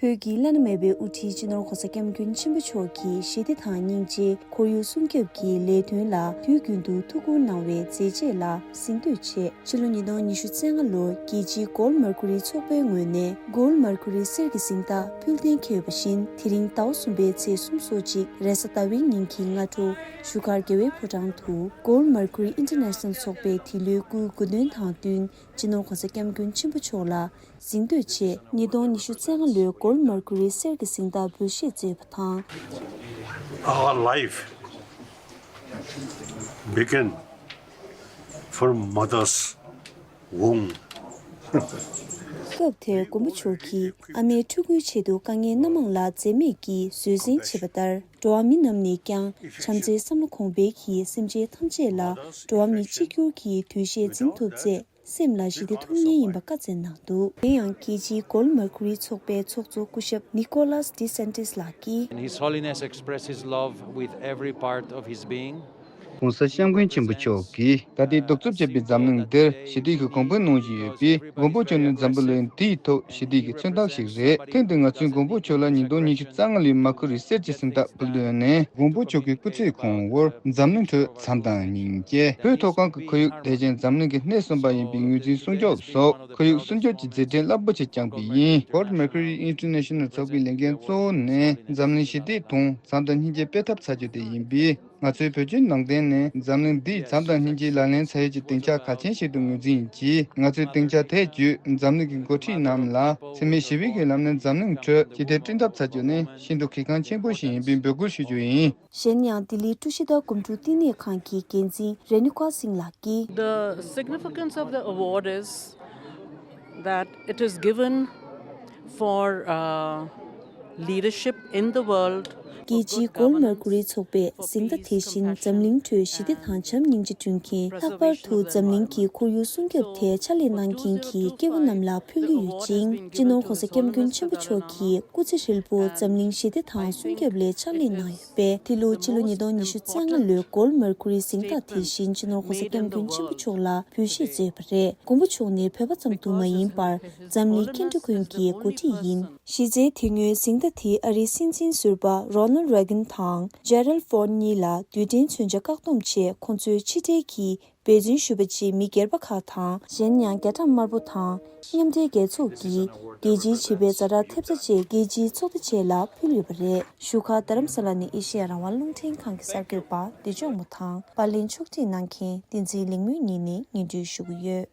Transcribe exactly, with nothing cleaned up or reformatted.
བོད་ཀྱི་བླ་ན་མེད་པའི་དབུ་ཁྲིད་སྤྱི་ནོར་༧གོང་ས་༧སྐྱབས་མགོན་ཆེན་པོ་མཆོག་གིས་ཞི་བདེ་དང་སྙིང་རྗེ། ཁོར་ཡུག་སྲུང་སྐྱོབ་ཀྱི་ལས་དོན་ལ་དུས་རྒྱུན་དུ་ཐུགས་ཁུར་གནང་བའི་མཛད་རྗེས་ལ་གཟེངས་བསྟོད་ཆེད། ཕྱི་ལོ་ཉིས་སྟོང་ཉི་ཤུ་རྩ་ལྔ་ལོར་རྒྱལ་སྤྱིའི་གྷོལཌ་མར་ཁུ་རི་ཚོགས་པའི་ངོས་ནས་གྷོལཌ་མར་ཁུ་རི་གསེར་གྱི་གཟེངས་རྟགས་ཕུལ་གཏན་འཁེལ་བ་བཞིན། དེ་རིང་ཟླ་བ་གསུམ་པའི་ཚེས་སོ་གཅིག་རེས་གཟའ་ཟླ་བའི་ཉིན་གྱི་སྔ་དྲོ་བཞུགས་སྒར་རྒྱལ་བའི་ཕོ་བྲང་དུ་གྷོལཌ་མར་ཁུ་རི་ཨིན་ཊར་ནེ་ཤ་ནལ་ཚོགས་པས་དེ་ལོའི་སྐུའི་དགུང་སྟོན་དང་བསྟུན། སྤྱི་ནོར་༧གོང་ས་༧སྐྱབས་མགོན་ཆེན་པོ་མཆོག་ལ་གཟེངས་བསྟོད་ཆེད། ཉིས་སྟོང་ཉི་ཤུ་རྩ་ལྔ་ལོའི་གྷོལཌ་མར་ཁུ་རི་གསེར་གྱི་གཟེངས་རྟགས་འབུལ་བཞེས་མཛད་པ་དང་། Our life began from mother's womb. སྐབས་དེར་མགོན་པོ་མཆོག་གིས་ཨ་མའི་ཕྲུ་གུའི་ཆེད་དུ་དཀའ་ངལ་སྣ་མང་ལ་འཛེམས་མེད་ཀྱིས་བཟོད་བསྲན་བྱས་པ་ལྟར། འགྲོ་བ་མི་རྣམས་ནས་ཀྱང་བྱམས་བརྩེའི་བསམ་བློ་གོང་འཕེལ་གྱིས་སེམས་ཅན་ཐམས་ཅད་ལ་འགྲོ་བ་མི་གཅིག་གྱུར་གྱི་འདུ་ཤེས་འཛིན་ཐུབ་ཚེ། སེམས་ལ་ཞི་བདེ་ཐོབ་ངེས་ཡིན་པ་བཀའ་སྩལ་གནང་འདུག་དེ་ཡང་རྒྱལ་སྤྱིའི་གྷོལཌ་མར་ཁུ་རི་ཚོགས་པའི་ཚོགས་གཙོ་སྐུ་ཞབས་Nicholas DeSantis་ལགས་ཀྱིས། His Holiness expressed his love with every part of his being. ༧གོང་ས་༧སྐྱབས་མགོན་ཆེན་པོ་མཆོག་གིས་ད་ལྟའི་གདུག་རྩུབ་ཆེ་བའི་འཛམ་གླིང་འདིར་ཞི་བདེ་གི་གོང་འཕེལ་གནང་བཞིན་ཡོད་པས། མགོན་པོ་མཆོག་ནི་འཛམ་བུ་གླིང་འདིའི་ཐོག་ཞི་བདེ་གི་མཚོན་རྟགས་ཤིག་རེད། ཐེངས་འདིར་ང་ཚོས་མགོན་པོ་མཆོག་ལ་ཉིས་སྟོང་ཉི་ཤུ་རྩ་ལྔ་ལོའི་མར་ཁུ་རི་གསེར་གྱི་གཟེངས་རྟགས་ཕུལ་དོན་ནི། མགོན་པོ་མཆོག་གི་སྐུ་ཚེ་གང་བོར་འཛམ་གླིང་ཁྲོད་བྱམས་དང་སྙིང་རྗེ། བོད་མཐོ་སྒང་གི་ཁོར་ཡུག་དེ་བཞིན་འཛམ་གླིང་གི་སྣེ་གསུམ་པ་ཡིན་པའི་ངོས་འཛིན་སྲུང་སྐྱོབ་སོགས། ཁོར་ཡུག་སྲུང་སྐྱོབ་ཀྱི་མཛད་འཕྲིན་རླབས་པོ་ཆེ་བསྐྱངས་པ་ཡིན། Gold Mercury International་ཚོགས་པའི་ལས་འགན་གཙོ་བོ་ནི་འཛམ་གླིང་ཞི་བདེ་དང་བྱམས་དང་སྙིང་རྗེ་སྤེལ་ཐབས་བྱ་རྒྱུ་དེ་ཡིན་པས། ང་ཚོའི་བོད་བརྒྱུད་ནང་བསྟན་ནི་འཛམ་གླིང་འདིའི་བྱམས་དང་སྙིང་རྗེའི་ལག་ལེན་བྱ་ཡུལ་གྱི་སྡིངས་ཆ་གལ་ཆེན་ཞིག་ཏུ་ངོས་འཛིན་གྱིས། ང་ཚོའི་སྡིངས་ཆ་དེ་བརྒྱུད་འཛམ་གླིང་གི་འགོ་ཁྲིད་རྣམས་ལ་འཚེ་མེད་ཞི་བའི་གི་ལམ་ནས་འཛམ་གླིང་ཁྲོད་ཞི་བདེ་བསྐྲུན་ཐབས་བྱ་རྒྱུ་ནི་ཤིན་ཏུ་གལ་འགངས་ཆེན་པོ་ཞིག་ཡིན་པའི་འབོད་སྐུལ་ཞུ་རྒྱུ་ཡིན། གཞན་ཡང་ལྡི་ལིའི་ཀྲུ་ཤི་ད་གོམ་བགྲོད་བསྟི་གནས་ཁང་གི་འགན་འཛིན་རེ་ནུ་ཀ་སིང་ལགས་ཀྱིས། The significance of the award is that it is given for uh, leadership in the world. རྒྱལ་སྤྱིའི་གྷོལཌ་མར་ཁུ་རི་ཚོགས་པས་གཟེངས་རྟགས་དེ་བཞིན་འཛམ་གླིང་ཁྲོད་ཞི་བདེ་དང་བྱམས་སྙིང་རྗེ་བསྐྲུན་མཁན། ལྷག་པར་དུ་འཛམ་གླིང་གི་ཁོར་ཡུག་སྲུང་སྐྱོབ་ཐད་ཕྱག་ལས་གནང་མཁན་གྱི་སྐྱེ་བོ་རྣམས་ལ་ཕུལ་གྱི་ཡོད་ཅིང་། སྤྱི་ནོར་༧གོང་ས་༧སྐྱབས་མགོན་ཆེན་པོ་མཆོག་གིས་སྐུ་ཚེ་ཧྲིལ་པོ་འཛམ་གླིང་ཞི་བདེ་དང་སྲུང་སྐྱོབ་ལ་ཕྱག་ལས་གནང་ཡོད་པས། འདི་ལོ་སྤྱི་ལོ་ཉིས་སྟོང་ཉི་ཤུ་རྩ་ལྔ་ལོའི་གྷོལཌ་མར་ཁུ་རི་གཟེངས་རྟགས་དེ་བཞིན་སྤྱི་ནོར་༧གོང་ས་༧སྐྱབས་མགོན་ཆེན་པོ་མཆོག་ལ་འབུལ་བཞེས་མཛད་པ་རེད། མགོན་པོ་མཆོག་ནི་བོད་པ་ཙམ་དུ་མ་ཡིན་པར་འཛམ་གླིང་སྐྱེ་འགྲོ་ཀུན་གྱི་འགོ་ཁྲིད་ཡིན། གཞི་རྩའི་དེ་སྔོན་གཟེངས་རྟགས་དེ་ཨ་རིའི་སྲིད་འཛིན་ཟུར་པ་Ronald Reagan་དང་Gerald Ford་གཉིས་ལ་རྡུལ་ཕྲན་མཚོན་ཆ་བཀག་སྡོམ་ཆེད་ཁོང་ཚོའི་ཕྱི་འབྲེལ་གྱི་འབད་བརྩོན་ཞུས་པ་བཅས་མི་སྒེར་པ་ཁག་དང་། གཞན་ཡང་རྒྱ་གྲམ་དམར་པོ་དང་མཉམ་འབྲེལ་རྒྱལ་ཚོགས་ཀྱིས་རྒྱལ་སྤྱིའི་བྱིས་པའི་ཛ་དྲག་ཐེབས་རྩ་བཅས་རྒྱལ་སྤྱིའི་ཚོགས་སྡེ་བཅས་ལ་ཕུལ་ཡོད་པ་རེད། བཞུགས་སྒར་རྡ་རམ་ས་ལ་ནས་ཨེ་ཤེ་ཡ་རང་དབང་རླུང་འཕྲིན་ཁང་གི་གསར་འགོད་པ་བདེ་མཆོག་མོ་དང་པར་ལེན་ཕྱོགས་སྒྲིག་གནང་མཁན་བསྟན་འཛིན་ལེགས་སྨོན་གཉིས་ནས་སྙན་སྒྲོན་ཞུ་གི་ཡོད།